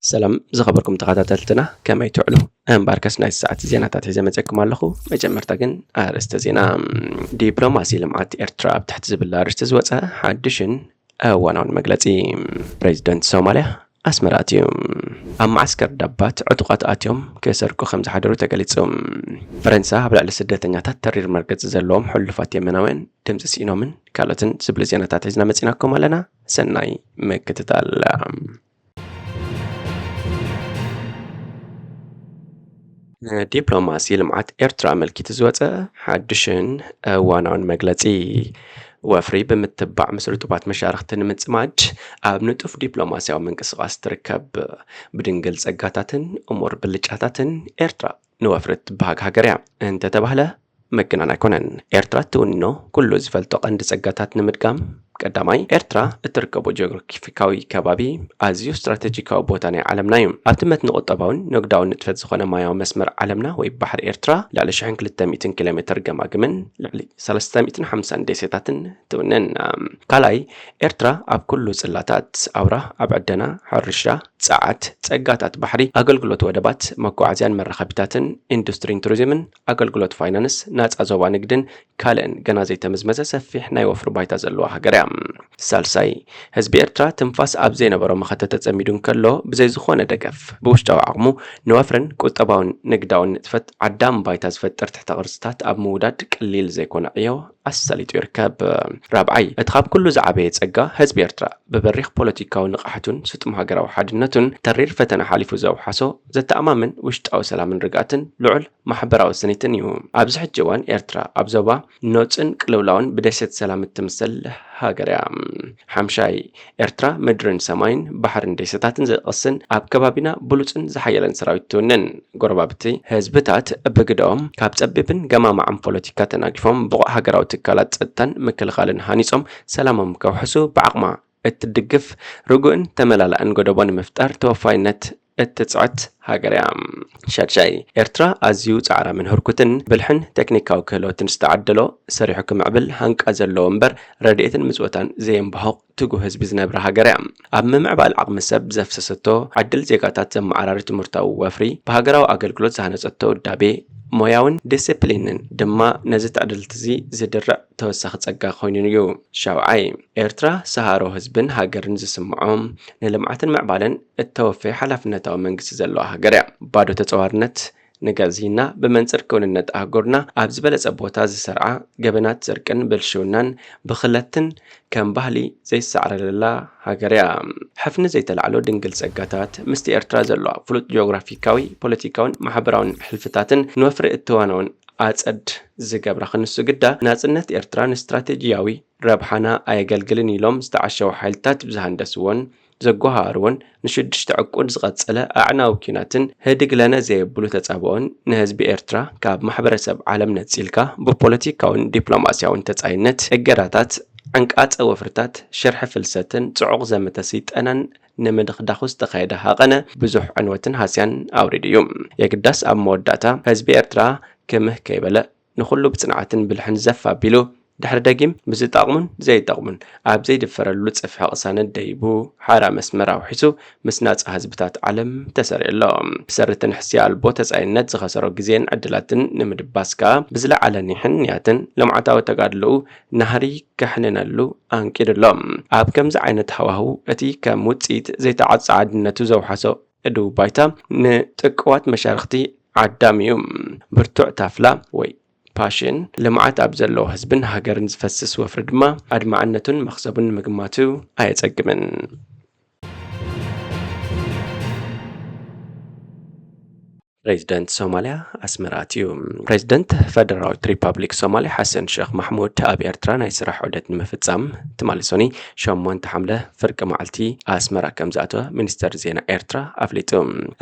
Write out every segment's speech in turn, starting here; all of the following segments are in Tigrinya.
ሰላም ዝኸበርኩም ተኸታተልትና፣ ከመይ ትውዕሉ? እምበኣርከስ ናይ ሰዓት ዜናታት ሒዘ መጸኩም ኣለኹ። መጀመርታ ግን ኣርእስተ ዜና። ዲፕሎማሲ ልምዓት ኤርትራ ኣብ ትሕቲ ዝብል ኣርእስቲ ዝወጸ ሓድሽን እዋናውን መግለጺ። ፕሬዚደንት ሶማልያ ኣስመራ ኣትዩ። ኣብ መዓስከር ዳባት ዕጡቓት ኣትዮም ክሰርቁ ከም ዝሓደሩ ተገሊጹ። ፈረንሳ ኣብ ልዕሊ ስደተኛታት ተሪር መርገጺ ዘለዎም ሕሉፋት የመናውያን ድምጺ ስኢኖምን ካልኦትን ዝብሉ ዜናታት ሒዝና መጺናኩም ኣለና። ሰናይ ምክትታል። ንዲፕሎማሲ ልምዓት ኤርትራ ኣመልኪቱ ዝወጸ ሓድሽን እዋናውን መግለጺ። ወፍሪ ብምትባዕ ምስ ርጡባት መሻርኽቲ ንምጽማድ ኣብ ንጡፍ ዲፕሎማስያዊ ምንቅስቓስ ትርከብ። ብድንግል ጸጋታትን እሙር ብልጫታትን ኤርትራ ንወፍሪ እትበሃግ ሃገር እያ እንተተባህለ ምግናን ኣይኮነን። ኤርትራ እትውንኖ ኩሉ ዝፈልጦ ቀንዲ ጸጋታት ንምድጋም፣ ቀዳማይ፣ ኤርትራ እትርከቦ ጂኦግራፊካዊ ከባቢ ኣዝዩ ስትራቴጂካዊ ቦታ ናይ ዓለምና እዩ። ኣብቲ መትኒ ቁጠባውን ንግዳውን ንጥፈት ዝኾነ ማያዊ መስመር ዓለምና ወይ ባሕሪ ኤርትራ፣ ልዕሊ ሽሕን ክልተ ሚእትን ኪሎ ሜትር ገማግምን ልዕሊ ሰለስተ ሚእትን ሓምሳን ደሴታትን ትውንን። ካልኣይ፣ ኤርትራ ኣብ ኩሉ ጽላታት፣ ኣውራ፣ ኣብ ዕደና፣ ሕርሻ፣ ጸዓት፣ ጸጋታት ባሕሪ፣ ኣገልግሎት ወደባት፣ መጓዓዝያን መራኸቢታትን፣ ኢንዱስትሪን ቱሪዝምን፣ ኣገልግሎት ፋይናንስ፣ ናጻ ዞባ ንግድን ካልእን ገና ዘይተመዝመዘ ሰፊሕ ናይ ወፍሪ ባይታ ዘለዋ ሃገር እያ። ሳልሳይ፣ ህዝቢ ኤርትራ ትንፋስ ኣብ ዘይነበሮ መኸተ ተጸሚዱ እንከሎ፣ ብዘይ ዝኾነ ደገፍ፣ ብውሽጣዊ ዓቕሙ ንወፍርን ቁጠባውን ንግዳውን ንጥፈት ዓዳም ባይታ ዝፈጥር ትሕተ ቅርጽታት ኣብ ምውዳድ ቀሊል ዘይኮነ ዕዮ ኣሳሊጡ ይርከብ። ራብዓይ፣ እቲ ካብ ኩሉ ዝዓበየ ጸጋ ህዝቢ ኤርትራ ብበሪኽ ፖለቲካዊ ንቕሓቱን ስጡም ሃገራዊ ሓድነቱን ተሪር ፈተነ ሓሊፉ ዘውሓሶ ዘተኣማምን ውሽጣዊ ሰላምን ርግኣትን ልዑል ማሕበራዊ ስኒትን እዩ። ኣብዚ ሕጂ እዋን ኤርትራ ኣብ ዞባ ኖጽን ቅልውላውን ብደሴት ሰላም እትምሰል ሃገር እያ። ሓምሻይ፣ ኤርትራ ምድርን ሰማይን ባሕርን ደሴታትን ዝቕስን ኣብ ከባቢና ብሉጽን ዝሓየለን ሰራዊት ትውንን። ጎረባብቲ ህዝብታት ብግደኦም ካብ ጸቢብን ገማማዕን ፖለቲካ ተናጊፎም ብቑዕ ሃገራዊ ትካላት ጸጥታን ምክልኻልን ሃኒጾም ሰላሞም ከውሕሱ ብዓቕማ እትድግፍ ርጉእን ተመላላእን ጎደቦ ንምፍጣር ተወፋይነት እትጽዕት ሃገር እያ። ሻድሻይ፣ ኤርትራ ኣዝዩ ጻዕራምን ህርኩትን ብልሕን ቴክኒካዊ ክህሎትን ዝተዓደሎ፣ ሰሪሑ ክምዕብል ሃንቃ ዘለዎ እምበር ረድኤትን ምጽወታን ዘየንባሁቕ ትጉህ ህዝቢ ዝነብራ ሃገር እያ። ኣብ ምምዕባል ዓቕሚ ሰብ ዘፍሰሰቶ፣ ዕድል ዜጋታት ዘመዓራሪ ትምህርታዊ ወፍሪ፣ ብሃገራዊ ኣገልግሎት ዝሃነጸቶ ውዳቤ፣ ሞያውን ዲሲፕሊንን ድማ ነዚ ትዕድልቲ እዚ ዝድርዕ ተወሳኺ ጸጋ ኮይኑን እዩ። ሻውዓይ፣ ኤርትራ ሰሃሮ ህዝብን ሃገርን ዝስምዖ፣ ንልምዓትን ምዕባለን እተወፈየ ሓላፍነታዊ መንግስቲ ዘለዋ ሃገር እያ። ባዶ ተጸዋርነት ንገዝይና ብመንጽር ክውንነት ኣህጉርና ኣብ ዝበለጸ ቦታ ዝሰርዓ ገበናት ጽርቅን ብልሽውናን ብኽለትን ከም ባህሊ ዘይሰዕረለላ ሃገር እያ። ሕፍኒ ዘይተላዕሎ ድንግል ጸጋታት ምስቲ ኤርትራ ዘለዋ ፍሉጥ ጂኦግራፊካዊ፣ ፖለቲካውን ማሕበራውን ሕልፍታትን ንወፍሪ እትዋነውን ኣጸድ ዝገብራ ክንሱ ግዳ ናጽነት ኤርትራ ንስትራቴጂያዊ ረብሓና ኣየገልግልን ኢሎም ዝተዓሸዉ ሓይልታት ብዝሃንደስዎን ዘጓሃርዎን ንሽዱሽተ ዕቁድ ዝቐጸለ ኣዕናዊ ኲናትን ህድግ ለነ ዘየብሉ ተጻብኦን ንህዝቢ ኤርትራ ካብ ማሕበረሰብ ዓለም ነጺልካ ብፖለቲካውን ዲፕሎማስያውን ተጻይነት እገዳታት፣ ዕንቃጸ ወፍርታት፣ ሽርሒ ፍልሰትን ጽዑቕ ዘመተ ስይጠናን ንምድኽዳኹ ዝተኻየደ ሃቐነ ብዙሕ ዕንወትን ሃስያን ኣውሪዱ እዩ። የግዳስ ኣብ መወዳእታ ህዝቢ ኤርትራ ክምህ ከይበለ ንኹሉ ብጽንዓትን ብልሕን ዘፍ ኣቢሉ ድሕሪ ደጊም ብዝጠቕሙን ዘይጠቕሙን ኣብ ዘይድፈረሉ ጽፍሒ ቅሳነት ደይቡ ሓራ መስመር ኣውሒሱ ምስ ናጻ ህዝብታት ዓለም ተሰሪዑ ኣሎ። ብሰሪ እቲ ንሕስያ ኣልቦ ተጻይነት ዝኸሰሮ ግዜን ዕድላትን ንምድባስ ከኣ ብዝለዓለ ኒሕን ንያትን ልምዓታዊ ተጋድሎኡ ናህሪ ከሕንነሉ ኣንቂዱ ኣሎ። ኣብ ከምዚ ዓይነት ሃዋህው እቲ ከም ውጽኢት ዘይተዓጸ ዓድነቱ ዘውሓሶ እድው ባይታ ንጥቁዋት መሻርኽቲ ዓዳሚ እዩ። ብርቱዕ ታፍላ ወይ ፓሽን ልምዓት ኣብ ዘለዎ ህዝብን ሃገርን ዝፈስስ ወፍሪ ድማ ኣድማዕነቱን መኽሰቡን ንምግማቱ ኣየጸግምን። ፕሬዚደንት ሶማልያ ኣስመራ ኣትዩ። ፕሬዚደንት ፈደራላዊት ሪፓብሊክ ሶማልያ ሓሰን ሸኽ ማሕሙድ ኣብ ኤርትራ ናይ ስራሕ ዑደት ንምፍጻም ትማሊ ሰኑይ ሸሞንተ ሓምለ ፍርቂ መዓልቲ ኣስመራ ከም ዝኣተወ ሚኒስተር ዜና ኤርትራ ኣፍሊጡ።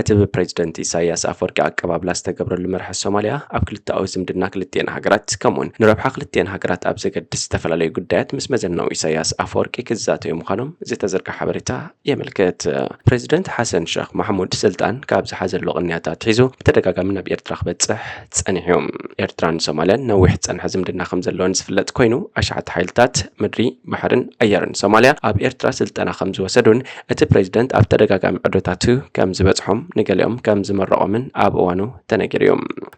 እቲ ብፕሬዚደንት ኢሳያስ ኣፈወርቂ ኣቀባብላ ዝተገብረሉ መራሒ ሶማልያ ኣብ ክልተኣዊ ዝምድና ክልቲኤን ሃገራት ከምኡውን ንረብሓ ክልቲኤን ሃገራት ኣብ ዘገድስ ዝተፈላለዩ ጉዳያት ምስ መዘናኡ ኢሳያስ ኣፈወርቂ ክዛተዩ ምዃኖም ዝተዘርግሐ ሓበሬታ የመልክት። ፕሬዚደንት ሓሰን ሸኽ ማሕሙድ ስልጣን ካብ ዝሓዘሉ ቅንያት ኣትሒዙ ብተደጋጋሚ ናብ ኤርትራ ክበጽሕ ጸኒሑ እዩ። ኤርትራን ሶማልያን ነዊሕ ዝጸንሐ ዝምድና ከም ዘለወን ዝፍለጥ ኮይኑ፣ ኣሽሓት ሓይልታት ምድሪ፣ ባሕርን ኣየርን ሶማልያ ኣብ ኤርትራ ስልጠና ከም ዝወሰዱን እቲ ፕሬዝደንት ኣብ ተደጋጋሚ ዕዶታቱ ከም ዝበጽሖም፣ ንገሊኦም ከም ዝመረቖምን ኣብ እዋኑ ተነጊሩ እዩ።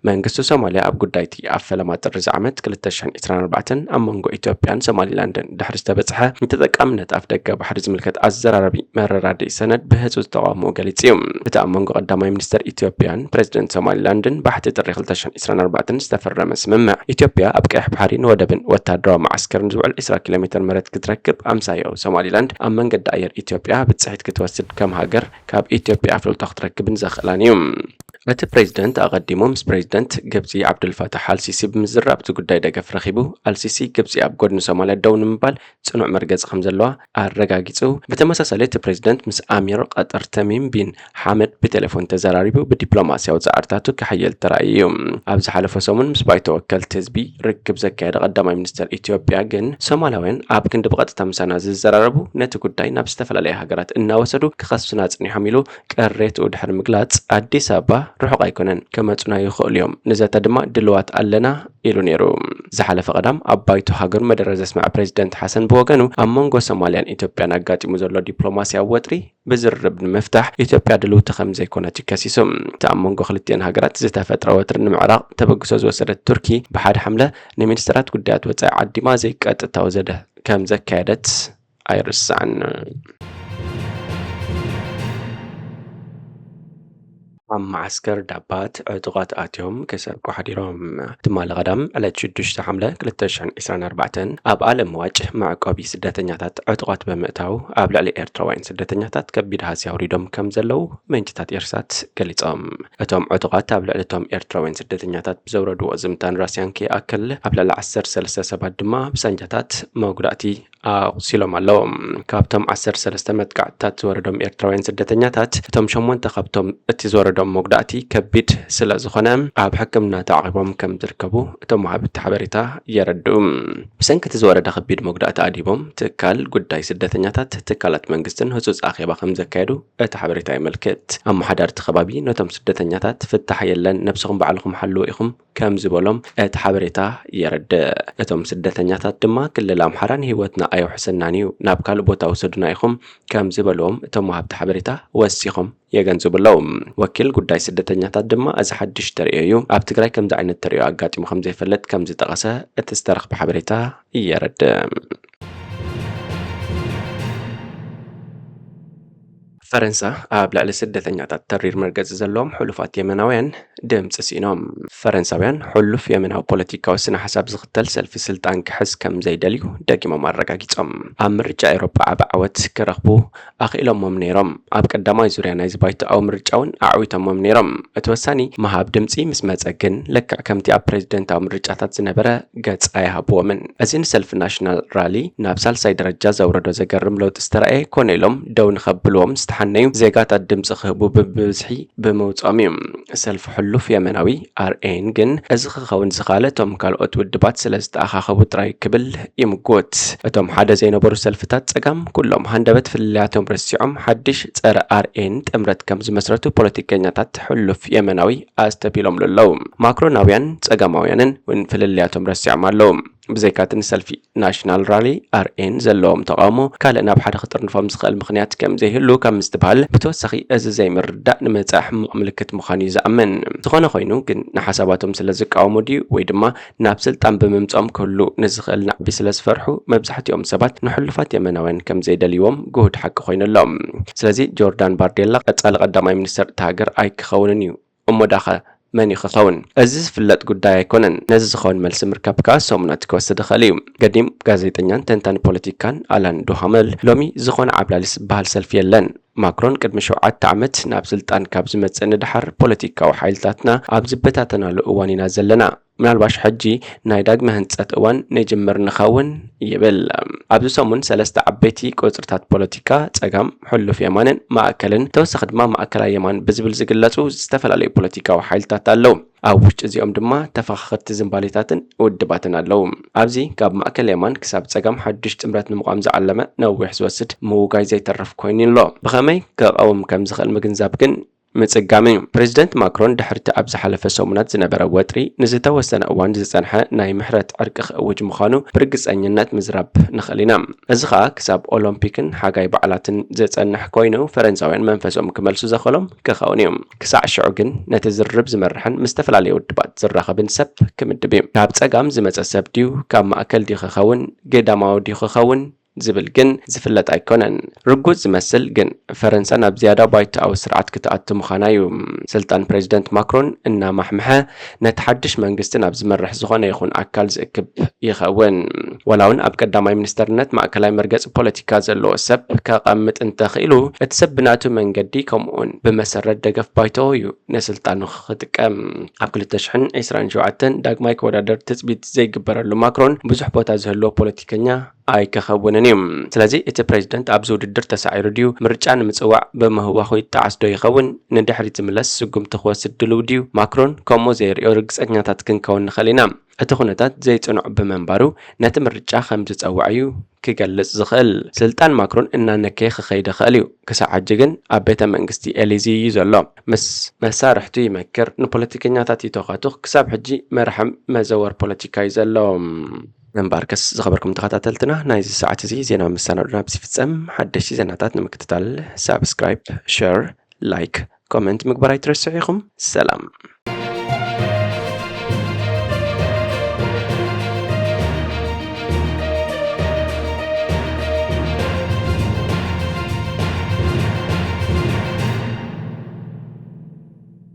መንግስቲ ሶማልያ ኣብ ጉዳይ እቲ ኣብ ፈለማ ጥሪ እዚ ዓመት ክልተ ሽሕን ዕስራን ኣርባዕተን ኣብ መንጎ ኢትዮጵያን ሶማሊላንድን ድሕሪ ዝተበጽሐ ንተጠቃምነት ኣፍ ደገ ባሕሪ ዝምልከት ኣዘራራቢ መረዳድኢ ሰነድ ብህጹጽ ተቓውሞኡ ገሊጹ እዩ። እቲ ኣብ መንጎ ቀዳማይ ሚኒስተር ኢትዮጵያን ፕሬዚደንት ሶማሊላንድን ባሕቲ ጥሪ ክልተ ሽሕን ዕስራን ኣርባዕተን ዝተፈረመ ስምምዕ፣ ኢትዮጵያ ኣብ ቀይሕ ባሕሪ ንወደብን ወታደራዊ መዓስከርን ዝውዕል ዕስራ ኪሎ ሜትር መሬት ክትረክብ፣ ኣምሳያኡ ሶማሊላንድ ኣብ መንገዲ ኣየር ኢትዮጵያ ብጽሒት ክትወስድ፣ ከም ሃገር ካብ ኢትዮጵያ ኣፍልጦ ክትረክብን ዘኽእላን እዩ። እቲ ፕሬዚደንት ኣቐዲሙ ምስ ፕሬዚደንት ግብጺ ዓብዱልፋታሕ ኣልሲሲ ብምዝራብ፣ እቲ ጉዳይ ደገፍ ረኺቡ። ኣልሲሲ፣ ግብጺ ኣብ ጎድኒ ሶማልያ ደው ንምባል ጽኑዕ መርገጺ ከም ዘለዋ ኣረጋጊጹ። ብተመሳሳሊ፣ እቲ ፕሬዚደንት ምስ ኣሚር ቀጠር ተሚም ቢን ሓመድ ብቴሌፎን ተዘራሪቡ፣ ብዲፕሎማስያዊ ጻዕርታቱ ከሐይል ተራእዩ እዩ። ኣብ ዝሓለፈ ሰሙን ምስ ባይቶ ወከልቲ ህዝቢ ርክብ ዘካየደ ቀዳማይ ሚኒስተር ኢትዮጵያ ግን፣ ሶማላውያን ኣብ ክንዲ ብቐጥታ ምሳና ዝዘራረቡ፣ ነቲ ጉዳይ ናብ ዝተፈላለያ ሃገራት እናወሰዱ ክኸሱና ጸኒሖም ኢሉ ቅሬትኡ ድሕሪ ምግላጽ፣ ኣዲስ ኣበባ ርሑቕ ኣይኮነን፣ ክመጹና ይኽእሉ እዮም፣ ንዘተ ድማ ድልዋት ኣለና ኢሉ ነይሩ። ዝሓለፈ ቀዳም ኣብ ባይቶ ሃገሩ መደረ ዘስምዐ ፕሬዚደንት ሓሰን ብወገኑ፣ ኣብ መንጎ ሶማልያን ኢትዮጵያን ኣጋጢሙ ዘሎ ዲፕሎማስያዊ ወጥሪ ብዝርርብ ንምፍታሕ ኢትዮጵያ ድልውቲ ከም ዘይኮነት እዩ ከሲሱ። እቲ ኣብ መንጎ ክልቲኤን ሃገራት ዝተፈጥረ ወጥሪ ንምዕራቕ ተበግሶ ዝወሰደት ቱርኪ፣ ብሓደ ሓምለ ንሚኒስተራት ጉዳያት ወጻኢ ዓዲማ ዘይቀጥታዊ ዘተ ከም ዘካየደት ኣይርሳዕን። ኣብ መዓስከር ዳባት ዕጡቓት ኣትዮም ክሰርቁ ሓዲሮም። ትማሊ ቀዳም ዕለት ሽዱሽተ ሓምለ ክልተ ሽሕን ዕስራን ኣርባዕተን ኣብ ኣለም ዋጭ መዕቆቢ ስደተኛታት ዕጡቓት ብምእታው፣ ኣብ ልዕሊ ኤርትራውያን ስደተኛታት ከቢድ ሃስያ ኣውሪዶም ከም ዘለዉ ምንጭታት ኤርሳት ገሊጾም። እቶም ዕጡቓት ኣብ ልዕሊ እቶም ኤርትራውያን ስደተኛታት ብዘውረድዎ ዝምታን ራስያን ከይኣክል፣ ኣብ ልዕሊ ዓሰርተ ሰለስተ ሰባት ድማ ብሳንጃታት መጉዳእቲ ኣቑሲሎም ኣለዉ። ካብቶም ዓሰርተ ሰለስተ መጥቃዕትታት ዝወረዶም ኤርትራውያን ስደተኛታት፣ እቶም ሸሞንተ ካብቶም እቲ ዝወረዶም መጉዳእቲ ከቢድ ስለ ዝኾነ፣ ኣብ ሕክምና ተዓቒቦም ከም ዝርከቡ እቶም ወሃብቲ ሓበሬታ የረድኡ። ብሰንኪ እቲ ዝወረደ ከቢድ መጉዳእቲ ኣድሂቦም፣ ትካል ጉዳይ ስደተኛታት፣ ትካላት መንግስትን ህጹጽ ኣኼባ ከም ዘካየዱ እቲ ሓበሬታ የመልክት። ኣመሓዳርቲ ከባቢ ነቶም ስደተኛታት፣ "ፍታሕ የለን፣ ነብስኹም ባዕልኹም ሓልዉ ኢኹም" ከም ዝበሎም እቲ ሓበሬታ የረድእ። እቶም ስደተኛታት ድማ፣ "ክልል ኣምሓራ ንህይወትና ኣየውሕሰናን እዩ፣ ናብ ካልእ ቦታ ውሰዱና ኢኹም" ከም ዝበልዎም እቶም ወሃብቲ ሓበሬታ ወሲኾም የገንዝቡ ኣለዉ። ወኪል ጉዳይ ስደተኛታት ድማ፣ እዚ ሓድሽ ተርእዮ እዩ፣ ኣብ ትግራይ ከምዚ ዓይነት ተርእዮ ኣጋጢሙ ከም ዘይፈልጥ ከም ዝጠቐሰ እቲ ዝተረኽበ ሓበሬታ የረድእ። ፈረንሳ ኣብ ልዕሊ ስደተኛታት ተሪር መርገጺ ዘለዎም ሕሉፋት የመናውያን ድምጺ ስኢኖም። ፈረንሳውያን፣ ሕሉፍ የመናዊ ፖለቲካዊ ስነ ሓሳብ ዝኽተል ሰልፊ ስልጣን ክሕዝ ከም ዘይደልዩ ደጊሞም ኣረጋጊጾም። ኣብ ምርጫ ኤውሮጳ ዓቢ ዓወት ክረኽቡ ኣኽኢሎሞም ነይሮም። ኣብ ቀዳማይ ዙርያ ናይዚ ባይቶኣዊ ምርጫ እውን ኣዕዊቶሞም ነይሮም። እቲ ወሳኒ ምሃብ ድምጺ ምስ መጸ ግን፣ ልክዕ ከምቲ ኣብ ፕሬዚደንታዊ ምርጫታት ዝነበረ፣ ገጽ ኣይሃብዎምን። እዚ ንሰልፊ ናሽናል ራሊ ናብ ሳልሳይ ደረጃ ዘውረዶ ዘገርም ለውጢ ዝተራእየ፣ ኮነ ኢሎም ደው ንኸብልዎም ዝተሓነዩ ዜጋታት ድምጺ ክህቡ ብብዝሒ ብምውጽኦም እዩ። ሰልፊ ሕሉፍ የመናዊ ኣርኤን ግን፣ እዚ ክኸውን ዝኸኣለ እቶም ካልኦት ውድባት ስለ ዝተኣኻኸቡ ጥራይ ክብል ይምጉት። እቶም ሓደ ዘይነበሩ ሰልፍታት ጸጋም፣ ኩሎም ሃንደበት ፍልልያቶም ረሲዖም፣ ሓድሽ ጸረ ኣርኤን ጥምረት ከም ዝመስረቱ ፖለቲከኛታት ሕሉፍ የመናዊ ኣስተብሂሎምሉ ኣለዉ። ማክሮናውያን ጸጋማውያንን እውን ፍልልያቶም ረሲዖም ኣለዉ። ብዘይካ'ቲ ንሰልፊ ናሽናል ራሊ ኣርኤን ዘለዎም ተቓውሞ፣ ካልእ ናብ ሓደ ክጥርንፎም ዝኽእል ምኽንያት ከም ዘይህሉ ካብ ምስትብሃል ብተወሳኺ፣ እዚ ዘይምርዳእ ንመጻኢ ሕማቕ ምልክት ምዃኑ እዩ ዝኣምን። ዝኾነ ኮይኑ ግን፣ ንሓሳባቶም ስለ ዝቃወሙ ድዩ፣ ወይ ድማ ናብ ስልጣን ብምምጽኦም ክህሉ ንዝኽእል ናዕቢ ስለ ዝፈርሑ፣ መብዛሕትኦም ሰባት ንሕሉፋት የመናውያን ከም ዘይደልይዎም ግሁድ ሓቂ ኮይኑ ኣሎ። ስለዚ፣ ጆርዳን ባርዴላ ቀጻሊ ቀዳማይ ሚኒስተር እታ ሃገር ኣይክኸውንን እዩ። እሞ ዳኸ መን እዩ ክኸውን? እዚ ዝፍለጥ ጉዳይ ኣይኮነን። ነዚ ዝኸውን መልሲ ምርካብ ከኣ ሰሙናት ክወስድ ይኽእል እዩ። ገዲም ጋዜጠኛን ተንታኒ ፖለቲካን ኣላን ዱሃመል፣ ሎሚ ዝኾነ ዓብላሊ ዝበሃል ሰልፊ የለን። ማክሮን ቅድሚ ሸውዓተ ዓመት ናብ ስልጣን ካብ ዝመጽእ ንደሓር፣ ፖለቲካዊ ሓይልታትና ኣብ ዝበታተናሉ እዋን ኢና ዘለና። ምናልባሽ ሕጂ ናይ ዳግመ ህንጸት እዋን ንጅምር ንኸውን ይብል። ኣብዚ ሰሙን ሰለስተ ዓበይቲ ቁጽርታት ፖለቲካ፣ ጸጋም፣ ሕሉፍ የማንን ማእከልን፣ ተወሳኺ ድማ ማእከላይ የማን ብዝብል ዝግለጹ ዝተፈላለዩ ፖለቲካዊ ሓይልታት ኣለዉ። ኣብ ውሽጢ እዚኦም ድማ ተፈኻኸርቲ ዝንባሌታትን ውድባትን ኣለዉ። ኣብዚ ካብ ማእከል የማን ክሳብ ጸጋም ሓድሽ ጥምረት ንምቋም ዝዓለመ ነዊሕ ዝወስድ ምውጋይ ዘይተርፍ ኮይኑ ኣሎ። ብኸመይ ክቐውም ከም ዝኽእል ምግንዛብ ግን ምጽጋም እዩ። ፕሬዚደንት ማክሮን ድሕሪቲ ኣብ ዝሓለፈ ሰሙናት ዝነበረ ወጥሪ ንዝተወሰነ እዋን ዝጸንሐ ናይ ምሕረት ዕርቂ ክእውጅ ምዃኑ ብርግጸኝነት ምዝራብ ንኽእል ኢና። እዚ ኸኣ ክሳብ ኦሎምፒክን ሓጋይ በዓላትን ዝጸንሕ ኮይኑ ፈረንሳውያን መንፈሶም ክመልሱ ዘኽእሎም ክኸውን እዩ። ክሳዕ ሽዑ ግን ነቲ ዝርርብ ዝመርሕን ምስ ዝተፈላለዩ ውድባት ዝራኸብን ሰብ ክምድብ እዩ። ካብ ጸጋም ዝመጸ ሰብ ድዩ፣ ካብ ማእከል ድዩ ክኸውን፣ ግዳማዊ ድዩ ክኸውን ዝብል ግን ዝፍለጥ ኣይኮነን። ርጉጽ ዝመስል ግን ፈረንሳ ናብ ዝያዳ ባይቶኣዊ ስርዓት ክትኣቱ ምዃና እዩ። ስልጣን ፕሬዚደንት ማክሮን እናማሕምሐ ነቲ ሓድሽ መንግስቲ ናብ ዝመርሕ ዝኾነ ይኹን ኣካል ዝእክብ ይኸውን። ዋላ እውን ኣብ ቀዳማይ ሚኒስተርነት ማእከላይ መርገጺ ፖለቲካ ዘለዎ ሰብ ከቐምጥ እንተኽኢሉ እቲ ሰብ ብናቱ መንገዲ ከምኡውን ብመሰረት ደገፍ ባይቶ እዩ ንስልጣኑ ክጥቀም። ኣብ ክልተ ሽሕን ዕስራን ሸውዓተን ዳግማይ ክወዳደር ትጽቢት ዘይግበረሉ ማክሮን ብዙሕ ቦታ ዝህልዎ ፖለቲከኛ ኣይከኸውንን እዩ። ስለዚ እቲ ፕሬዚደንት ኣብዚ ውድድር ተሳዒሩ ድዩ፣ ምርጫ ንምጽዋዕ ብምህዋኹ ይጠዓስ ዶ ይኸውን፣ ንድሕሪት ዝምለስ ስጉምቲ ክወስድ ድልው ድዩ፣ ማክሮን ከምኡ ዘይርእዮ ርግጸኛታት ክንከውን ንኽእል ኢና። እቲ ኩነታት ዘይጽኑዕ ብምንባሩ ነቲ ምርጫ ከም ዝጸውዕ እዩ ክገልጽ ዝኽእል። ስልጣን ማክሮን እናነከየ ክኸይድ ይኽእል እዩ። ክሳዕ ሕጂ ግን ኣብ ቤተ መንግስቲ ኤሊዚ እዩ ዘሎ። ምስ መሳርሕቱ ይመክር፣ ንፖለቲከኛታት ይተኻትኽ፣ ክሳብ ሕጂ መርሐም መዘወር ፖለቲካ እዩ ዘሎ። እምበኣርከስ ዝኸበርኩም ተኸታተልትና ናይዚ ሰዓት እዚ ዜና መሰናዶና ኣብዚ ይፍጸም። ሓደሽቲ ዜናታት ንምክትታል ሳብስክራይብ፣ ሸር፣ ላይክ፣ ኮመንት ምግባር ኣይትረስዑ ኢኹም። ሰላም።